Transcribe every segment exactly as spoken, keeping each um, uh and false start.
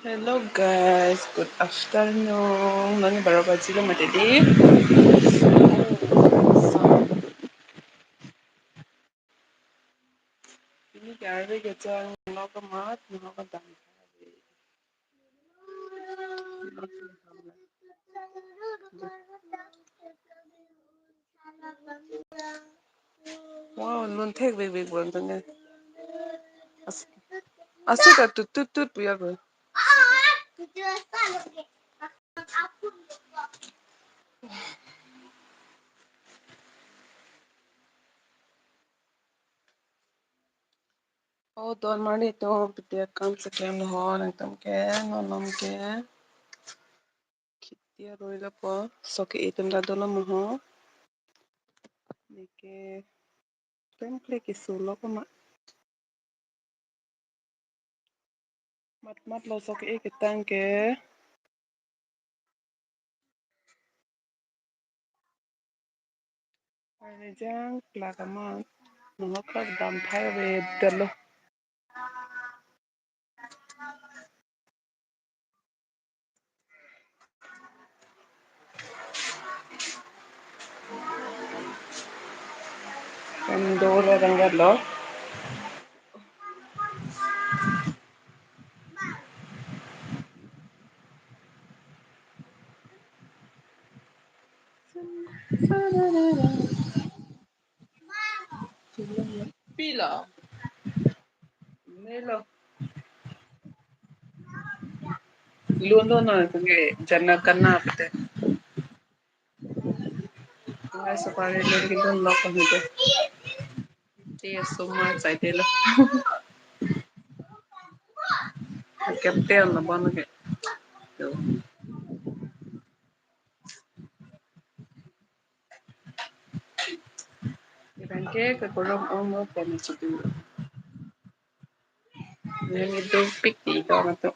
Hello guys, good afternoon. Nonke baro bajilo mati di. Pini ke arve kechang, nonke mat, nonke dam. Wow, lun thek big big bon tang. As, asu ta tut tut tut pu ya ko. Oh, don marli atum, piti akam si klem lo ho, nangtum ke, non non ke. Kheti aroi lapu, sok ke-e atum ta dolo ma ho. Neke, klem kle keso lo ko ma. Mat mat lo sok ke-e ketang ke. Arni jang klak amat. Nonke dam phai ave dolo. Kan dolo rang lo. Pilo. Melo. Lun do na ke jana kana pete. Ngai sapari lun ke lun lok kan pete. Te suma chai te lo. Captain na bon ke. Iran ke ke kolom ong mo kami chudu. Ini dopik di ko mato.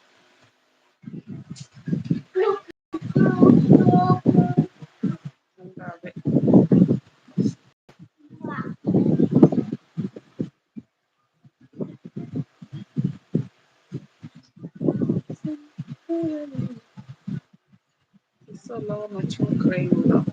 Solo machung kring lo.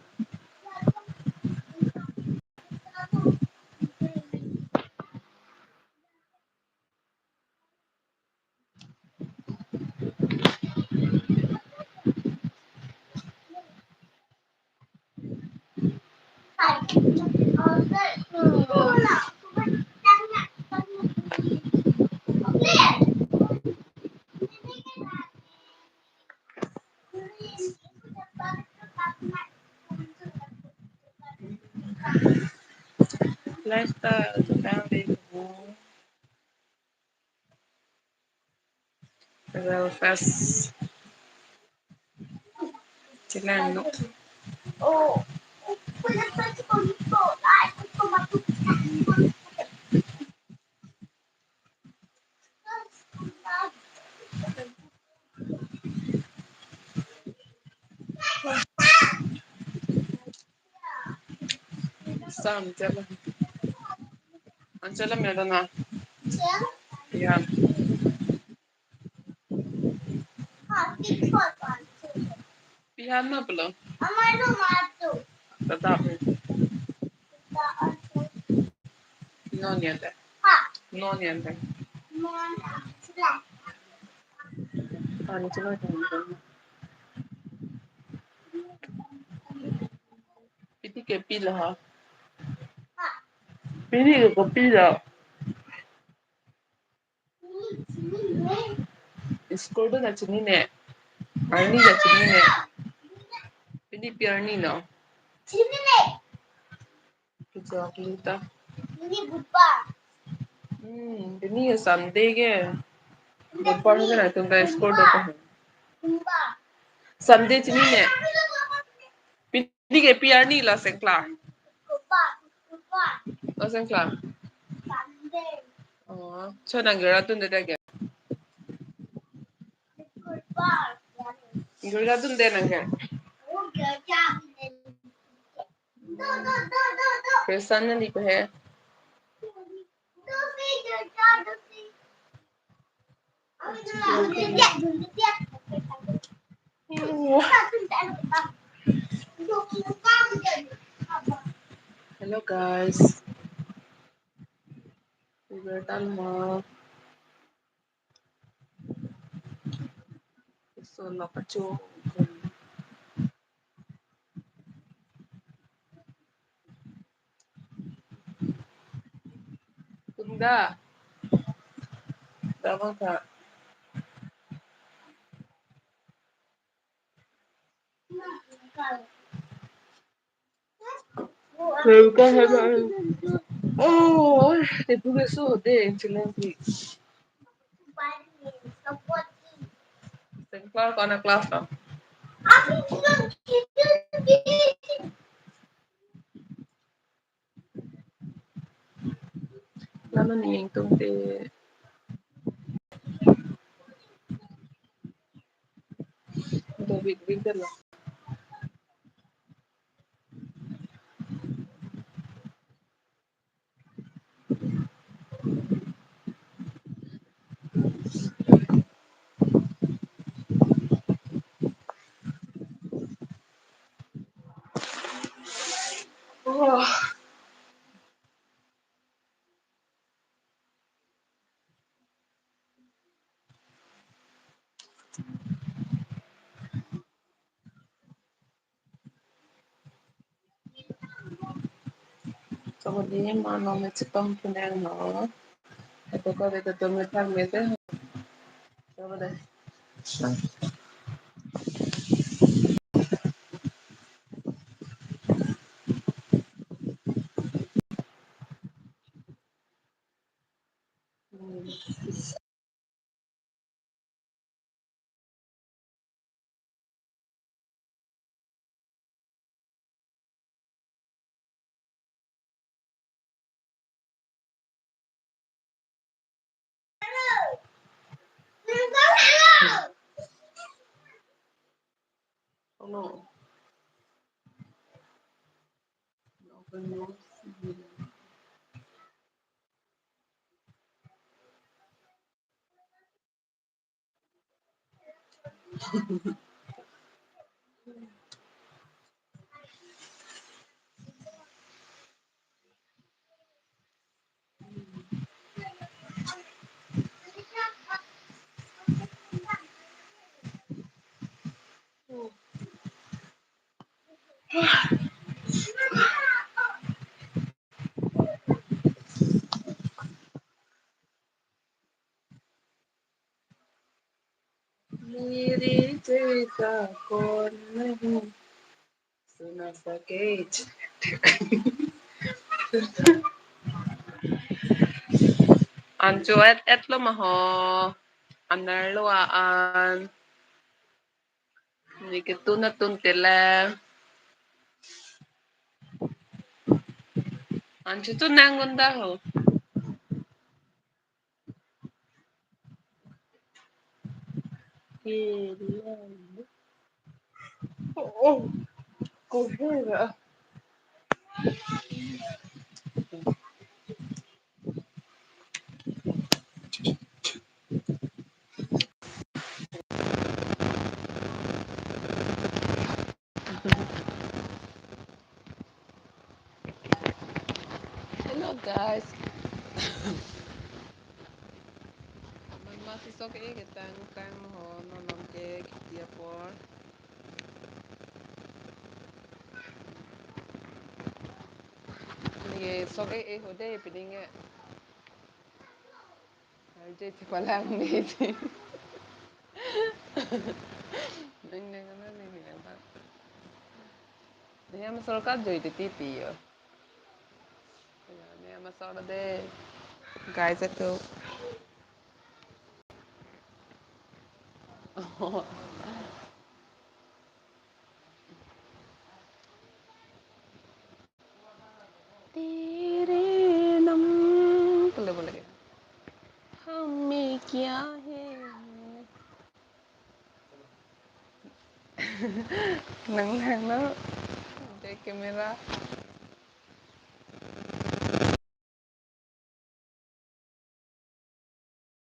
Lifestyle to down. Well, first. Chilang no. Sam, jalan. Anchalam ya na. Ya. Pihan na pala. Tata. Non yan de. Non yan de. Ani chuma kan. Piti ke pila ha. Piti ke ko pila. School do na chinine. Arni na chinine. Pini pi arni no. Chinine. Kejak lita. Pini bupa. Hmm, pini Sunday ke. Bupa ke na tum ka school do ko. Bupa. Sunday chinine. Pini ke pi arni la sengkla. Bupa. Bupa. La sengkla. Sunday. Oh, cho nang gera tun de ke. Girja dunde nang ke. Personally pe he. Hello, guys. We're done now. So, look at you. Kunda. Tama ka. Welcome, hello. Oh, the book is so there in Chile. Same class, on a class now. Lalo ni ingtung te. David Winter lo. Oh. Kemudian mano me chetong pinang no. Ito ko dito tumit thang mete. Coba deh. Oh, no. मेरी जैसा कौन नहीं सुना सके। Ancho et et lo ma ho. Anar lo an. Neli ketun atun tele. Ancho tu nang unda ho. Oh, oh. Kohera. Hello, guys. Amat masi sok e ketang tang ho, non non ke kitia por. Neli sok e e ho de piding e. Aje ti palang ni ti. Nang nang nang nang nang nang. Dia masuk ka joi ti ti pi yo. Ya, dia masuk de. Guys, itu. तेरे नाम, boleh, boleh. हमें क्या है? Nang nang no, de camera.